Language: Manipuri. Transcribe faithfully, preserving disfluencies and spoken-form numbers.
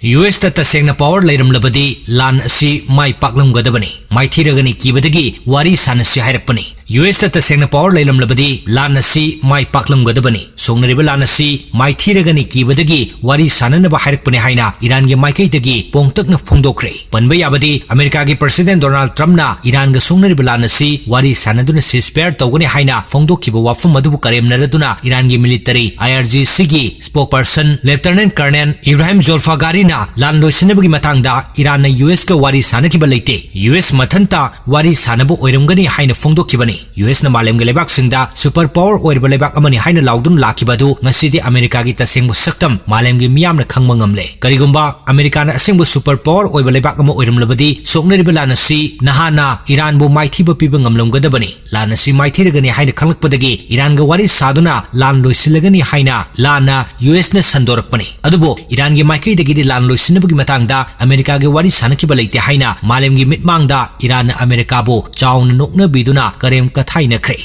ꯌꯨ ꯑꯦꯁꯇ ꯇꯁꯦꯡꯅ power ꯂꯩꯔꯝꯂꯕꯗꯤ ꯂꯥꯟ ꯑꯁꯤ ꯃꯥꯏ ꯄꯥꯛꯂꯝꯒꯗꯕꯅꯤ꯫ ꯃꯥꯏꯊꯤꯔꯒꯅꯤ ꯀꯤꯕꯗꯒꯤ ꯋꯥꯔꯤ ꯁꯥꯟꯅꯁꯤ ꯍꯥꯏꯔꯛꯄꯅꯤ꯫ ꯌꯨ ꯑꯦꯁꯇ ꯇꯁꯦꯡꯅ power ꯂꯩꯔꯝꯂꯕꯗꯤ ꯂꯥꯟ ꯑꯁꯤ ꯃꯥꯏ ꯄꯥꯛꯂꯝꯒꯗꯕꯅꯤ꯫ ꯁꯣꯛꯅꯔꯤꯕ ꯂꯥꯟ ꯑꯁꯤ ꯃꯥꯏꯊꯤꯔꯒꯅꯤ ꯀꯤꯕꯗꯒꯤ ꯋꯥꯔꯤ ꯁꯥꯟꯅꯅꯕ ꯍꯥꯏꯔꯛꯄꯅꯤ ꯍꯥꯏꯅ ꯏꯔꯥꯟꯒꯤ ꯃꯥꯏꯀꯩꯗꯒꯤ ꯄꯣꯡꯇꯛꯅ ꯐꯣꯡꯗꯣꯛꯈ꯭ꯔꯦ꯫ ꯄꯟꯕ ꯌꯥꯕꯗꯤ, ꯑꯃꯦꯔꯤꯀꯥꯒꯤ President Donald Trumpꯅ ꯏꯔꯥꯟꯒ ꯁꯣꯛꯅꯔꯤꯕ ꯂꯥꯟ ꯑꯁꯤ ꯋꯥꯔꯤ ꯁꯥꯟꯅꯗꯨꯅ ceasefire ꯇꯧꯒꯅꯤ ꯍꯥꯏꯅ ꯐꯣꯡꯗꯣꯛꯈꯤꯕ ꯋꯥꯐꯝ ꯑꯗꯨꯕꯨ ꯀꯔꯦꯝꯅꯔꯗꯨꯅ ꯏꯔꯥꯟꯒꯤ military, I R G Cꯒꯤ spokesperson Lieutenant Colonel Ibrahim Zolfaghariꯅ ꯂꯥꯟ ꯂꯣꯏꯁꯤꯟꯅꯕꯒꯤ ꯃꯇꯥꯡꯗ ꯏꯔꯥꯟꯅ ꯌꯨ ꯑꯦꯁꯀ ꯋꯥꯔꯤ ꯁꯥꯟꯅꯈꯤꯕ ꯂꯩꯇꯦ, ꯌꯨ ꯑꯦꯁ ꯃꯊꯟꯇ ꯋꯥꯔꯤ ꯁꯥꯟꯅꯕ ꯑꯣꯏꯔꯝꯒꯅꯤ ꯍꯥꯏꯅ ꯐꯣꯡꯗꯣꯛꯈꯤꯕꯅꯤ꯫ ꯌꯨ ꯑꯦꯁꯅ ꯃꯥꯂꯦꯝꯒꯤ ꯂꯩꯕꯥꯛꯁꯤꯡꯗ super power ꯑꯣꯏꯔꯤꯕ ꯂꯩꯕꯥꯛ ꯑꯃꯅꯤ ꯍꯥꯏꯅ ꯂꯥꯎꯗꯨꯅ ꯂꯥꯛꯈꯤꯕ ꯑꯗꯨ ꯉꯁꯤꯗꯤ ꯑꯃꯦꯔꯤꯀꯥꯒꯤ ꯇꯁꯦꯡꯕ ꯁꯛꯇꯝ ꯃꯥꯂꯦꯝꯒꯤ ꯃꯤꯌꯥꯝꯅ ꯈꯪꯕ ꯉꯝꯂꯦ꯫ ꯀꯔꯤꯒꯨꯝꯕ ꯑꯃꯦꯔꯤꯀꯥꯅ ꯑꯁꯦꯡꯕ super power ꯑꯣꯏꯕ ꯂꯩꯕꯥꯛ ꯑꯃ ꯑꯣꯏꯔꯝꯂꯕꯗꯤ ꯁꯣꯛꯅꯔꯤꯕ ꯂꯥꯟ ꯑꯁꯤ ꯅꯍꯥꯟꯅ ꯏꯔꯥꯟꯕꯨ ꯃꯥꯏꯊꯤꯕ ꯄꯤꯕ ꯉꯝꯂꯝꯒꯗꯕꯅꯤ꯫ ꯂꯥꯟ ꯑꯁꯤ ꯃꯥꯏꯊꯤꯔꯒꯅꯤ ꯍꯥꯏꯅ ꯈꯪꯂꯛꯄꯗꯒꯤ ꯏꯔꯥꯟꯒ ꯋꯥꯔꯤ ꯁꯥꯗꯨꯅ ꯂꯥꯟ ꯂꯣꯏꯁꯤꯜꯂꯒꯅꯤ ꯍꯥꯏꯅ ꯂꯥꯟꯅ ꯌꯨ ꯑꯦꯁꯅ ꯁꯟꯗꯣꯔꯛꯄꯅꯤ꯫ ꯑꯗꯨꯕꯨ ꯏꯔꯥꯟꯒꯤ ꯃꯥꯏꯀꯩꯗꯒꯤꯗꯤ ꯂꯥꯟ ꯂꯣꯏꯁꯤꯟꯅꯕꯒꯤ ꯃꯇꯥꯡꯗ ꯑꯃꯦꯔꯤꯀꯥꯒ ꯋꯥꯔꯤ ꯁꯥꯟꯅꯈꯤꯕ ꯂꯩꯇꯦ ꯍꯥꯏꯅ ꯃꯥꯂꯦꯝꯒꯤ ꯃꯤꯠꯃꯥꯡꯗ ꯏꯔꯥꯟꯅ ꯑꯃꯦꯔꯤꯀꯥꯕꯨ ꯆꯥꯎꯅ ꯅꯣꯛꯅꯕꯤꯗꯨꯅ ꯀꯔꯦꯝ ꯀꯊꯥꯏꯅꯈ꯭ꯔꯦ꯫